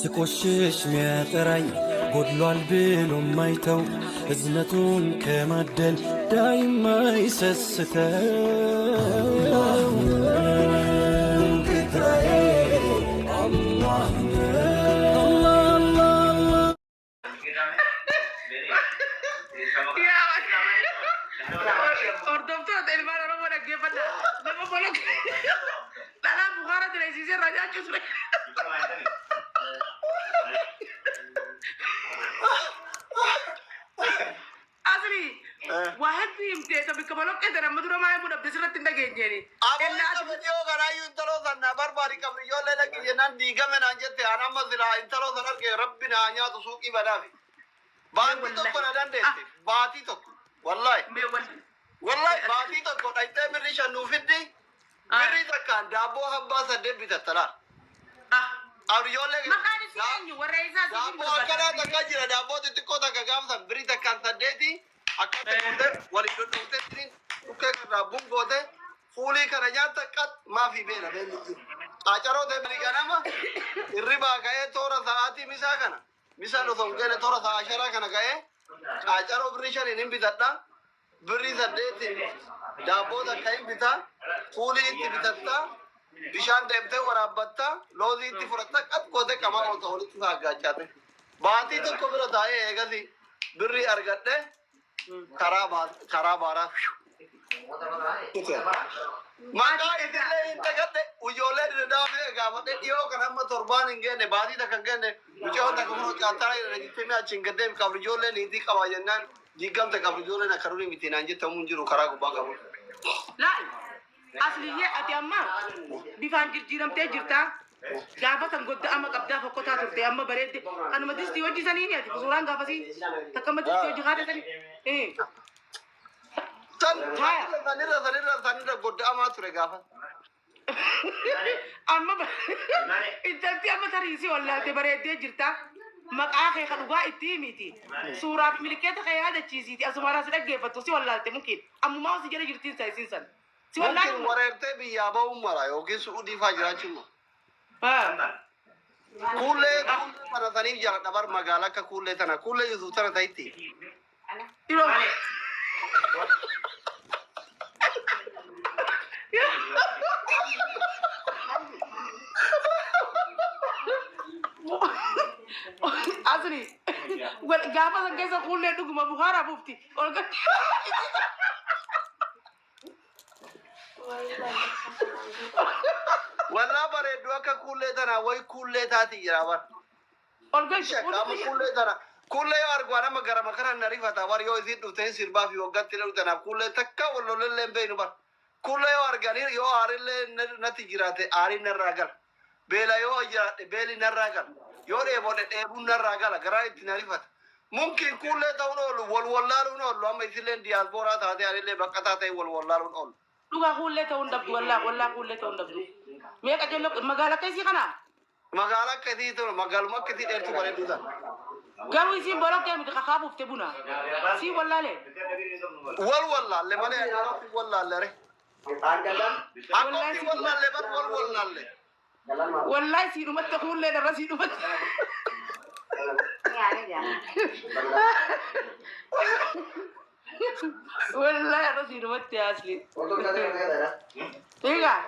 ስቆሽሽ ሚያጠራኝ ጎድሏል ብሎ ማይተው እዝነቱን ከማደል ዳይማ ይሰስተው አላህ አላህ። Hordoftoota ilmaan Oromoo, dhaggeeffadha. Nama boloqqee dhalaa bukaara dalaisiisee irraa nyaachuu ture. Asli waa hedduu himtee ta bikka boloqqee sana amma dura maa himuu dhabde sirratti hin dhageenyeeni. Aboo Ellaa isa dhiyoo kanaayyuu intaloo san na barbaadi qabri ijoollee dhaqi jennaan diigame naan jette. An amma silaa intaloo san arge rabbi naa nyaatu suuqii banaafi. Baatii tokko na dandeesse. Baatii tokko. Wallaahi. Mee wal Wallaahi baatii tokko dhaqxee birrii 5 nuu fiddi. Birrii takkaan daabboo habbaa 8 bitatta laal. Ah. Qabri ijoollee Maqaan isii eenyu? Warra isaa siif hin daabboo barbaada. akkanaa takka jira, daabboo xixiqqoo takka gaafsan birrii takkaan saddeeti akkatti goote waliin dhodhooftee dhukkee kanarraa bun goote fuulii kana nyaatta qat maafi beela beelli jiru. Qaacaroo ta'e ganama hirribaa ka'ee toora sa'aatii misaa kana misaan osoo hin geenye toora sa'a asharaa kana ka'ee qaacaroo birrii 5n hin bitadha. Birrii 8n daabboo takka hin bitaa, fuulii itti bitatta, bishaan deemtee waraabbatta, loozii itti fudhatta, qat goote qamaa oolta walitti saaggachaate. Baatii tokko bira taa'ee eegasi birrii argadhe karaa baaraa. Maqaa isillee hin dagadhe, ijoollee diridaafee gaafadhe. Dhiyoo kan amma torbaan hin geenne, baatii takka hin geenne, mucayyoon takka kun caattara irra jettee mi'a achi hin gaddeem qabdu ijoollee niitii qaba jennaan diigamte qabdu ijoolleen akka durii miti naan jette hin jiru karaa gubbaa qabu. Laal, asliyyee ati amma bifaan jijjiiramtee jirta. Gaafa san godda amma qabdaa fokkotaa turte, amma bareedde. Kanuma distii hojii sanii ati suuraan gaafasii takka amma distii hojii haadha sanii. San Haya. sanirra godda'amaa ture gaafa. Amma intalti amma tarii si wallaalte bareeddee jirta. Maqaa kee ka dhugaa itti himiti. Suuraa fi milikeeta kee yaadachiisiiti. Asumaan si dhaggeeffattu si wallaalte mukiin. Ammumaa si jala jirtiin sa isiin san. Si Mungkin wallaalte. wareertee biyyaa ba'uun mala yookiin su'uudii fa'aa jiraachuun mala. Haa. Kuullee tana saniif jaaladha bar, magaalaa akka kuullee tana, kuullee Yusuf tana ta'itti. Yeroo. Asli wal gaafa san keessa kuullee dhuguma bukaaraa buufti. Ol Wallaa bareeddu akka kuullee tana wayi kuullee taati jira bar. Ol galchi. Amma kuullee tana kuullee yoo argu nama gara kanaan na rifata bar, yoo isiin dhufte sirbaa fi waggaatti dhufte tanaaf kuullee takka wal lolellee hin beeknu bar. Kuullee yoo arganii yoo aarillee natti jiraate aariin narraa gala. Beela yoo jiraadhe beeli narraa gala. Yoo dheebodhe dheebuun narraa gala, garaa itti na rifata. Mumkin kuullee ta'uun oolu wal wallaaluun oolu, amma isilleen diyaaspooraa taate anillee baqataa ta'e wal wallaaluun oolu. Dhugaa kuullee ta'uu hin dhabdu, wallaa wallaa kuullee ta'uu hin dhabdu. Meeqa jelloo magaalaa akka isii kanaa? Magaalaa akkasii tun magaaluma akkasii dheertuu bareedduu sana. Garuu isiin boloqqee miti, kakaa buufte buna. Sii wallaalee. Wal wallaalle malee akkootti wallaalle re. Akkootti wallaalle bar, wal wallaalle. Wallahi sii dhumatte, kuullee dharra sii dhumatte. Wallahi har'a sii dhumatte asli. Egaa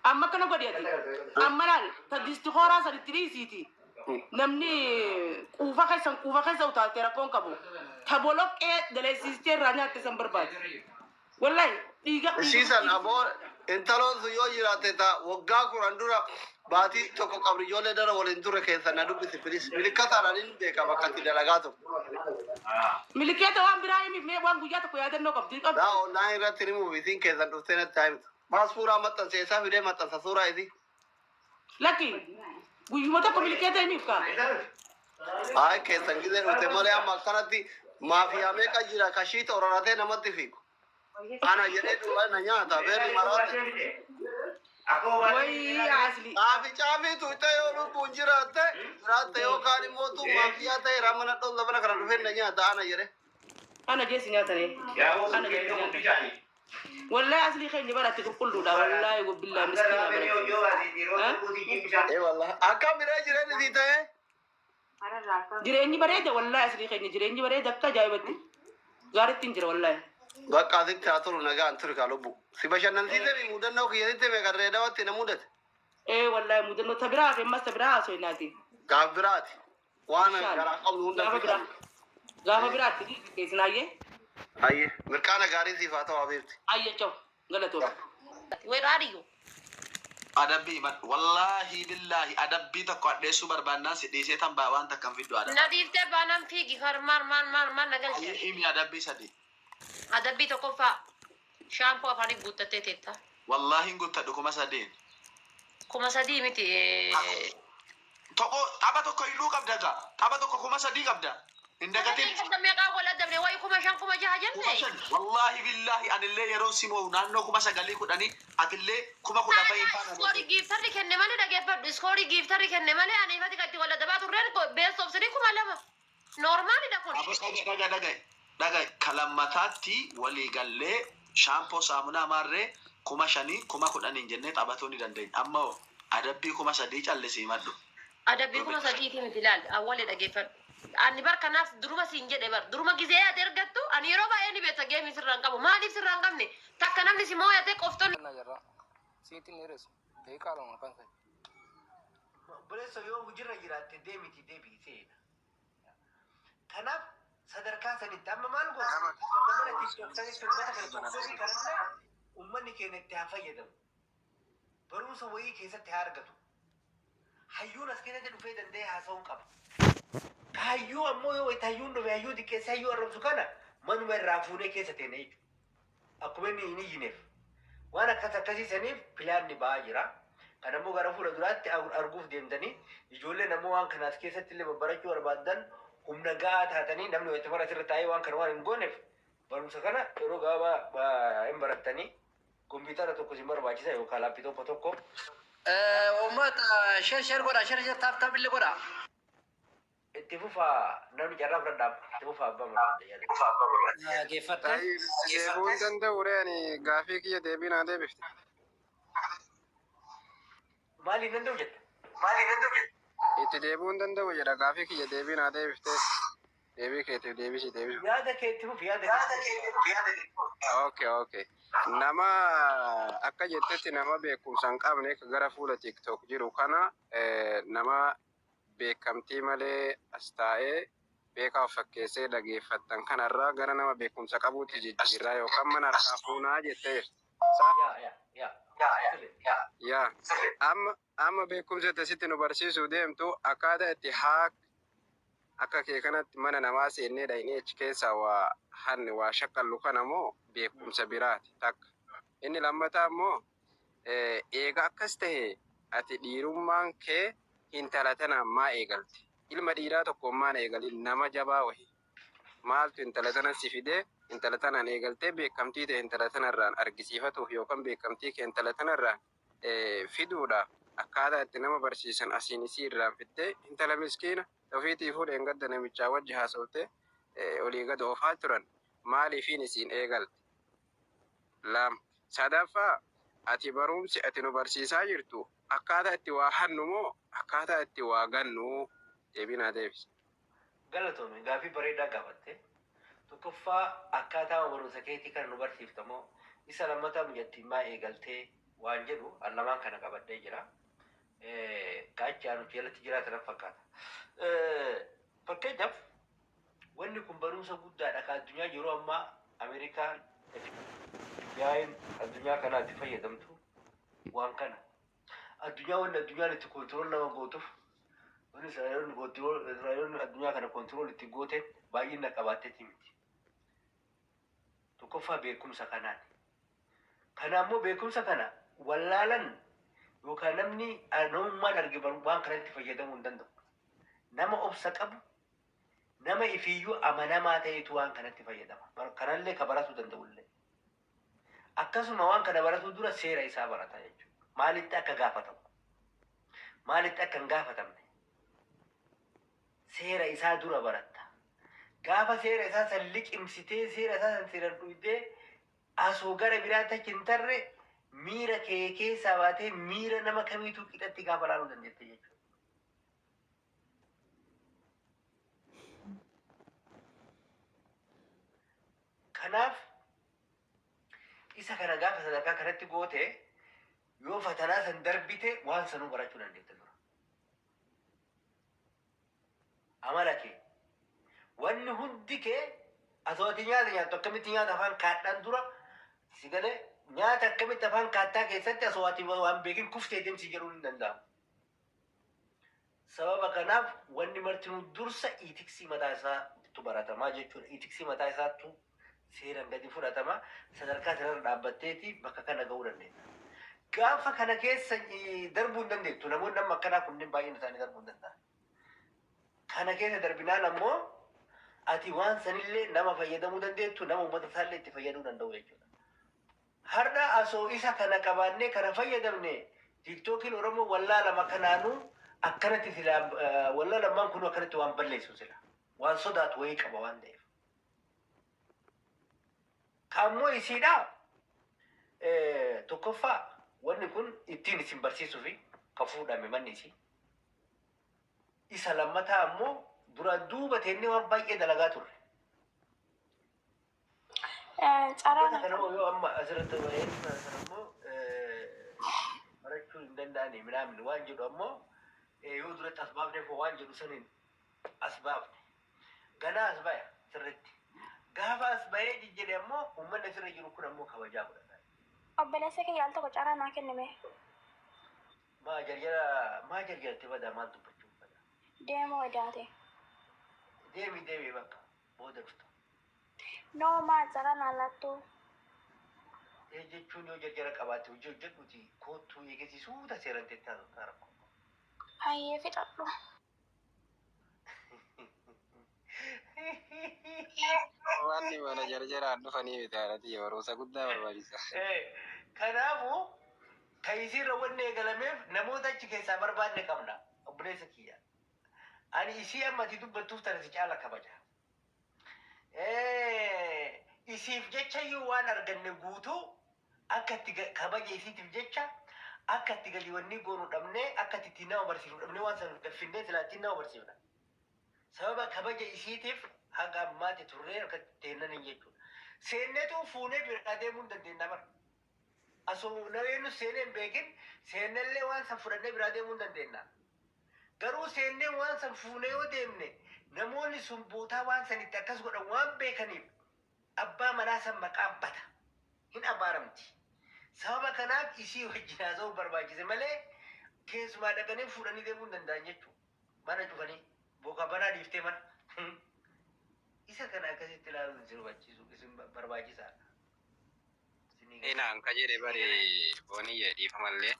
amma akkana godhi ati. Amma laal, ta disti kooraa saditti dhiisiiti. Namni quufa keessa utaalte rakkoon qabu. Ta boloqqee daleessistee irraa nyaatte san barbaadi. Wallahi dhiiga. Isiisan aboo intaloon sun yoo jiraate ta waggaa 10 dura baatii tokko qabri ijoollee dara waliin ture keessa na dubbisi please. Milikkataadhaan hin beeka bakka itti dalagaa ture. Milikeeta waan biraa himiif mee, waan guyyaa tokko yaadannoo qabdi qabdi. Daa online irratti himuuf isiin keessan dhuftee natti haa himtu. Maas suuraa maxxanse isaa fidee maxxansa suuraa isii. Lakki, guyyuma tokko milikeeta himiif kaa. Hayi, keessan gizee dhufte malee amma akkanatti maafiyaa meeqa jira kashiita ororatee namatti fiigu. Ana jedhee du'a na nyaata beerri maraate. Wayii asli. Caafi caafii tuuta yoo lubbuun jiraatte yookaan immoo tu maafiyaa ta'e ramana dhoon labana kana dhufee na nyaata ana jedhe. Ana jeesi nyaatanii. Ana jeesi nyaatanii. Wallahi aslii keenya baratti qulqulluudha. Wallahi billaa miskiina baratti. Ee wallahi. Akkam biree jireenyi sii ta'e? Jireenyi bareeda wallahi aslii keenya jireenyi bareeda akka ajaa'ibatti. Gaariitti hin jira wallahi. Bakka asitti haa turu nagaan turi kaa lubbu. Si bashannansiisee fi mudannoo kiyya sitti hime kan reedawatti na mudate. Ee wallahi mudannoo ta biraa fi ammas ta biraa haasoo naati. Gaaf biraati. Waan Inshallah. garaa qabnu hunda Gaafa biraa. Gaafa biraatti keessinaayyee. Ayyee. Mirqaana gaarii siif haa ta'u habiibti. Ayya chaw galatoom. Where are you? Adabbii himadhu. Wallaahi billaahi adabbii tokko adheessuu barbaannaan si dhiisee tan baa waan takka hin fiddu adabbii. Na dhiiftee baanaan fiigi kar maal maal maal maal na galche. Himi adabbii sadi. Adabbii tokkoffaa shaampoo afaanii guuttattee teetta. Wallaahi hin guuttadhu 3000. 3000 miti. Tokko tapha tokko hilluu qabda gaa. Tapha tokko 3000 qabda. Hin dagatin. Qabda meeqaa wal adabne wayi 5000 6000 Kuma jenne. shan. Wallaahi billaahi anillee yeroo simoo naannoo 9,000 10 atillee 10,000 fa'i hin faana. Iskoorii giiftarri kenne malee dhageeffadhu. Iskoorii giiftarri kenne malee ani ifati kan itti wal adabaa turreen best of three 2000. Noormaalidha kun. Dhaga dhaga dhaga kalammataatti walii gallee shaampoo saamunaa maarree 5000 10,000 jennee taphatuu ni dandeenya. Amma hoo adabbii 3000 callisii madhu. Adabbii 3000ti miti ilaali awwalee dhageeffadhu. Ani bar kanaaf duruma siin jedhe bar duruma gizee ati ergattu ani yeroo baay'ee ni beekta geemii sirraa hin qabu maaliif sirraa hin qabne takka namni si mooyate qoftonni. Obboleessa yoo hojiirra jiraatte deemiti deebi'i seena. Kanaaf sadarkaa sanitti amma maal goona? Mana TikTok sanitti uummata kana TikTokii kanallee uummanni keenya itti haa fayyadamu. Barumsa wayii keessatti haa argatu. Hayyuun as keessatti dhufee danda'ee haasa'uu qaba. Hayyuu ammoo yoo itti hayyuun dhufe hayyuu xiqqeessee hayyuu arrabsu kana manuma irraa fuunee keessa teena jechuudha. Akkuma inni hin iyyineef. Waan akkas akkasii saniif pilaanni ba'aa jira. Kan ammoo gara fuula duraatti arguuf deemtanii ijoolleen ammoo waan kanaas keessatti illee babbarachuu barbaaddan humna ga'aa taatanii namni wayita mara asirra taa'ee waan kana waan hin gooneef barumsa kana yeroo gabaabaa hin barattanii kompiitara tokko isin barbaachisa yookaan laapitooppa tokko. Uummata share share godha share share tap tap illee godha. Itti fufaa namni carraa fudhadhaa itti fufaa abbaa murtaa'e yaada. Dhaggeeffatte. Deebi'uu hin danda'u ree ani gaafii kiyya deebii naa deebifte. Maaliin danda'u jetta? Itti deebi'uu hin danda'u jedha gaafii kiyya deebii naa deebifte. Deebii keetiif deebisii deebisu. Yaada kee itti fufi yaada kee itti fufi. Okay okay. Nama akka jettetti nama beekumsa hin qabne gara fuula TikTok jiru kana nama beekamtii malee as taa'ee beekaa of fakkeessee dhageeffattan kanarraa gara nama beekumsa qabuutti jijjiirraa yookaan mana harkaa fuunaa jettee jirti. Yaa yaa yaa. Yaa amma amma beekumsa akkasitti nu barsiisuu deemtu akkaataa itti haa akka kee kanatti mana namaa seennee dhaqnee achi keessaa waa hanne waa shaqqallu kana moo beekumsa biraati takka. Inni lammataa immoo eega akkas ta'e ati dhiirummaan kee intala tanaan maa eegalte? Ilma dhiiraa tokkoon maan eegalin nama jabaa wahi. Maaltu intala tana si fidee intala tanaan eegaltee beekamtii ta'e intala tanarraan argisiifatuuf yookaan beekamtii kee intala tanarraan fiduudhaaf akkaataa itti nama barsiisan asiin isii irraan fiddee intala miskiina ofiitii fuudheen gadda namichaa wajji haasofte olii gad oofaa turan maaliifiin isiin eegalte? Lama. Sadaffaa ati barumsi ati nu barsiisaa jirtu akkaataa itti waa hannu moo akkaataa itti waa gannu deebii naa deebisi. Galatoome gaafii bareedaa gaafatte. Tokkoffaa akkaataa barumsa keetii kana nu barsiifta moo isa lammataa mucattiin maa eegaltee waan jedhu an lamaan kana qabadhee jira. Gaachi anuti jalatti jiraatan fakkaata. Fakkeenyaaf wanni kun barumsa guddaadha kan addunyaa yeroo ammaa Ameerikaan FBI'n addunyaa kanaatti fayyadamtu waan kana. Addunyaa wanni addunyaan itti control nama gootuuf wanni Israa'eloonni control Israa'eloonni addunyaa kana control itti goote baay'ina qabaatteeti miti. Tokkoffaa beekumsa kanaani. Kana ammoo beekumsa kana wallaalan yookaan namni namummaan arge waan kanatti fayyadamuu hin danda'u. Nama obsa qabu nama ifiyyuu amanamaa ta'etu waan kanatti fayyadama. Kanallee ka baratuu danda'ullee. Akkasuma waan kana baratuu dura seera isaa barata jechuudha. Maalitti akka gaafatamu? Maalitti akka hin gaafatamne? Seera isaa dura baratta. Gaafa seera isaa san liqimsitee seera isaa san seeraan dhuyitee Asoo gara biraatti achi hin tarre miira kee keessaa baatee miira nama kamiituu qixatti gaafa laaluu dandeette jechuudha. Kanaaf isa kana gaafa sadarkaa kanatti goote yoo fatanaa san darbite waan sanuu barachuu dandeetta dura. Amala kee wanni hundi kee asoo ati nyaata nyaattu akkamitti nyaata afaan kaadhaan dura si galee nyaata akkamitti afaan kaattaa keessatti asoo ati waan beekin kuftee deemsi jedhuun hin danda'amu. Sababa kanaaf wanni martinuu dursa ethics mataa isaatu baratamaa jechuudha. Ethics mataa isaattu seeraan gadi fudhatama. Sadarkaa sanarra dhaabbatteeti bakka kana ga'uu dandeetta. Gaafa kana keessa darbuu hin dandeettu. Namoonni amma akkanaa kunneen baay'een isaanii darbuu hin danda'an. Kana keessa darbinaan ammoo ati waan sanillee nama fayyadamuu dandeettu, nama uummata isaallee itti fayyaduu danda'u jechuudha. Har'a asoo isa kana qabaannee kana fayyadamne TikTokiin Oromoo wallaa lama kanaanuu akkanatti sila wallaa lamaan kun akkanatti waan balleessu sila. Waan sodaatu wayii qaba waan ta'eef. Kaammoo isiidha tokkoffaa wanni kun ittiin isin barsiisuu fi kan fuudhame manni isii. Isa lammataa ammoo duraan duuba teennee waan baay'ee dalagaa turre. Carraa Kana yoo amma asirratti bahee sana immoo barachuu hin danda'ani minaamin waan jedhu ammoo yoo duratti as baafne waan jedhu saniin as baafne. Ganaa as baya sirritti. Gaafa as bahee jijjiire ammoo uummanni asirra jiru kun ammoo kabajaa godhata. Obboleessa kiyya al tokko carraa naa kennime. Maa jarjara maa jarjarte badaa maal dubbachuu badaa. Deemuu edaate. Deemi deemi bakka booda dhufta. No maa carraa naa laattu. Ee jechuun yoo jarjara qabaatte hojii hojjedhuti koottuu eegasiisuuta seeran teettaa tokko rakkoo. Hayyee fixadhu. Wanni mana jarjaraan dhufanii miti haadha barumsa guddaa barbaachisa. Kanaafuu kan isiirra wanni eegalameef namoota achi keessaa barbaadne qabna obboleessa kiyya. Ani isii amma ati dubbattuuf tana si caala kabaja. Isiif jecha iyyuu waan arganne guutuu akka itti kabaja isiitiif jecha akka itti galiiwwanni goonu dhabnee akka itti ittiin nama barsiifnu dhabnee waan sana gaffinnee silaa ittiin nama barsiifna. Sababa kabaja isiitiif haga ammaatti turree akka teennan hin jechuudha. Seenneetu fuunee biraa deemuu hin dandeenya bara. Asoo namni seenee hin beekin seennellee waan san fudhannee biraa deemuu hin dandeenya. Garuu seennee waan san fuunee yoo deemne namoonni sun bootaa waan sanitti akkas godhan waan beekaniif abbaa manaa san maqaan bata. Hin abaaramti. Sababa kanaaf isii wajjin haasa'uu barbaachise malee keessumaa dhaqanii fuudhanii deemuu hin danda'an jechuudha. Mana cufanii booka banaa dhiiftee mana. Isa kana akkasitti ilaaluun isin hubachiisu isin barbaachisaadha. Inaan ka jedhe bari booniyye dhiifamallee.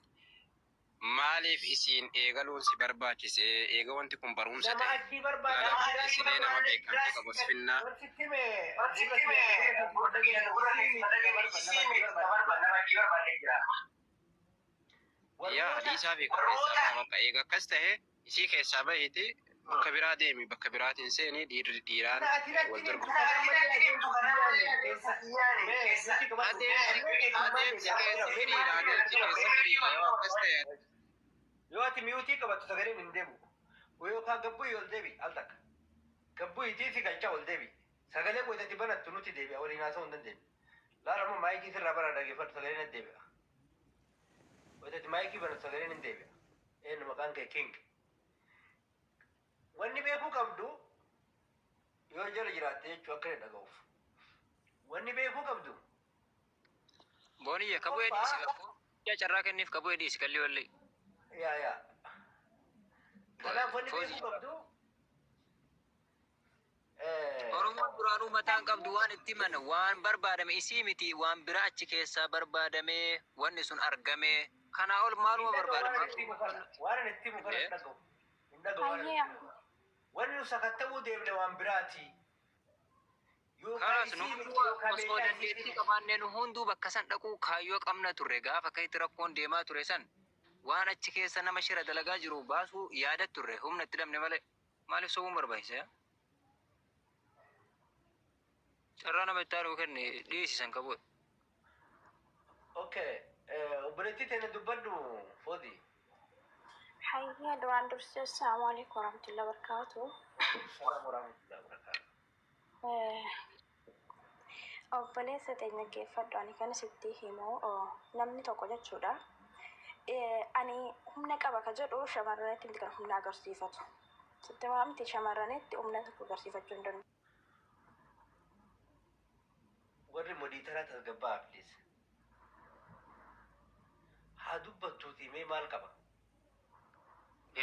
Maaliif isiin eegaluun si barbaachise eega wanti kun barumsa Nama ta'e. achii barbaada. Isinee nama beekamtii qabu as finnaa. Sitti mee Yaa hadiisaa fi qopheessaa bakka eega akkas ta'e isii keessaa bahiiti bakka biraa deemi bakka biraatiin seeni dhiirri dhiiraan wal dorgomu. Adeemsi keessa firiidha adeemsi keessa firiidha yoo akkas ta'e. Yoo ati mute qabattu sagaleen hin deemu. Yookaan gabbuu ol deebi al takka. Gabbuu itii si galcha ol deebi. Sagalee wayitatti banattu nuti deebi'a waliin haasa'uu hin dandeenyu. Laala ammoo mic sirraa bara dhaggeeffadhu sagaleen hin deebi'a. Wayitatti mic banattu sagaleen hin deebi'a. Eenyu maqaan kee King. Wanni beekuu qabdu yoo jala jiraatte jechuu akka inni dhaga'uuf. Wanni beekuu qabdu. Booniyye kabuu hedhiisi qabu. Yaa carraa kenniif kabuu hedhiisi kalli walli. Yaa yaa. Kanaaf wanni beekuu qabdu. Oromoon duraanuu mataan qabdu waan itti himan waan barbaadame isii miti waan biraa achi keessaa barbaadame wanni sun argame kanaa ol maaluma barbaadama. Waan ani itti himu kana hin dhaga'u. Hin dhaga'u waan ani itti himu. Wanni nu sakatta'uu deemne waan biraati. Yookaan Kanaas nu isii miti hunduu yookaan osoo meeshaa dandeettii isii qabaannee nu hunduu bakka san dhaquu kaayyoo qabna turre gaafa akka itti rakkoon deemaa ture san waan achi keessa nama shira dalagaa jiru baasuu yaada turre humna itti dhabne malee maaliif sobuun barbaachisa? Carraa nama itti aanu kenne dhiyeessisan qabu. Okay. Obboleettii teenya dubbadhu Foodi. Hayyee duraan dursee assalaamu alaikum warahmatullahi wabarakatuh. Salaam warahmatullahi wabarakatuh. Obboleessa teenya geeffadhu ani kan sitti himu namni tokko jechuudha. Ani humna qaba ka jedhu shamarranitti miti kan humna agarsiifatu. Sitti maamti shamarranitti humna tokko agarsiifachuu hin danda'u. Warri moderator tasgabbaa please. Haa dubbattuuti mee maal qaba?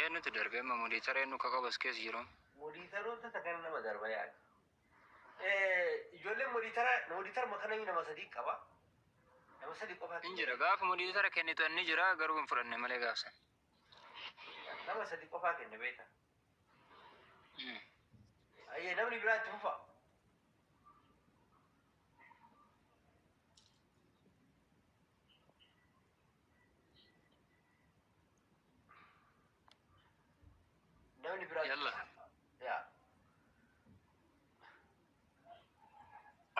Eenyutu darbee amma moderator eenyu ka qabas keessa jiru? Moderatoroota takana nama darba yaani. Ijoolleen moderator moderator makana nama sadii qaba. Nama sadii qofaa Hin jira gaafa moderator kennitu inni jira garuu hin fudhanne malee gaafsan. Nama sadii qofaa kenne beekta. Ayyee namni biraa itti fufa. Namni biraa. Yalla. Yaa.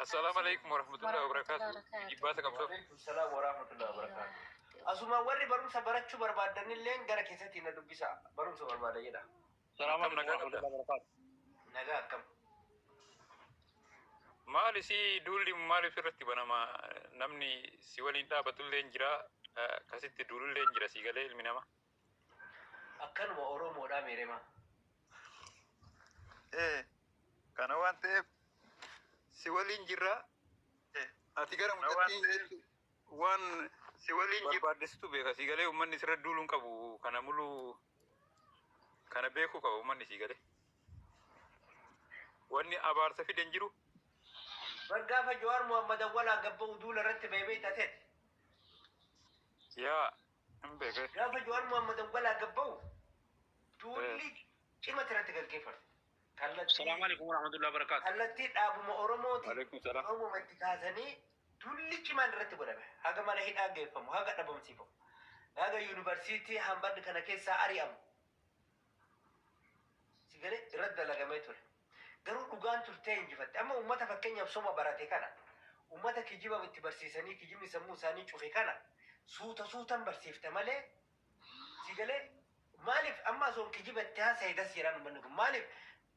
Assalaamu alaikum warahmatullahi wabarakatuh. Jibbaata qabsoo. Waalaikum salaam warahmatullahi wabarakatuh. Asuma warri barumsa barachuu barbaadanillee gara keessatti na dubbisa. Barumsa barbaada jedha. Akkam nagaa qabda? Nagaa akkam. Maali si duulli maaliif irratti banama? Namni si waliin dhaabatullee hin jira, akkasitti duulullee hin jira si galee ilmi namaa. Akkanuma Oromoodhaa meerema. Kana waan ta'eef si waliin jirra. Ati gara mucattiin waan si waliin barbaaddeessitu beeka si galee uummanni sirra duuluun qabu kana muluu kana beekuu qaba uummanni si galee. Wanni abaarsa fide hin jiru. Bar gaafa Jawaar Muhammad Awwalaa gabba'u duula irratti bahee beektateet. Yaa hin beeke. Gaafa Jawaar Muhammad Awwalaa gabba'u duulli cimatti irratti gaggeeffame. Salaamu alaikum warahmatullahi wabarakatuh. Kallattii dhaabuma Oromooti. Alaikum salaam. Oromuma itti kaasanii duulli cimaan irratti godhame. Haga mana hidhaa geeffamu, haga dhabamsiifamu, haga yuunivarsiitii hambanni kana keessaa ari'amu. Sigalee irratti dalagamee ture. Garuu dhugaan turtee injifatte. Amma uummata fakkeenyaaf soma barate kana, uummata kijiba itti barsiisanii kijibni sammuu isaanii cufe kana suuta suutan barsiifte malee sigalee maaliif amma osoo kijiba itti haasa'e das jedhaan uummanni kun maaliif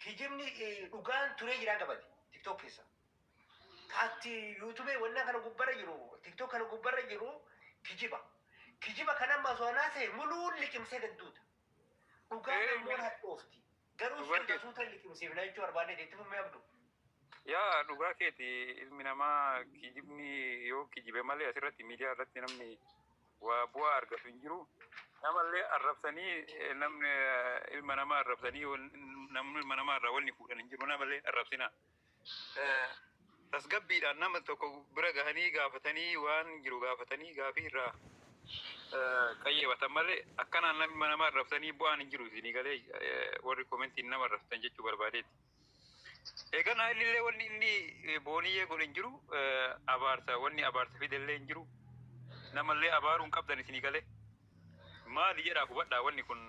kijibni dhugaan turee jiraa qabate TikTok keessa. Kaatti YouTube wannan kana gubbarra jiru TikTok kana gubbarra jiru kijiba. Kijiba kana amma osoo haasa'e muluun liqimsee gadduuta. Dhugaan ammoo hadhoofti. Garuu suuta suuta liqimsiifna jechuu barbaadne itti fufee abdu. Yaa dhugaa keeti ilmi namaa kijibni yoo kijibe malee asirratti miidiyaa irratti namni waa bu'aa argatu hin jiru. Namallee arrabsanii namni ilma namaa arrabsanii namni ilma namaa irraa wanni fuudhan hin jiru namallee arrabsina. Tasgabbiidhaan nama tokko bira gahanii gaafatanii waan jiru gaafatanii gaafii irraa qayyabatan malee akkanaan namni nama arrabsanii bu'aan hin jiru isinii galee warri commentiin nama arrabsatan jechuu barbaadeeti. Egaa innillee wanni inni booniyyee godhe hin jiru abaarsa wanni abaarsa fidellee hin jiru namallee abaaruu hin qabdan isinii galee maali jedhaa hubadhaa wanni kun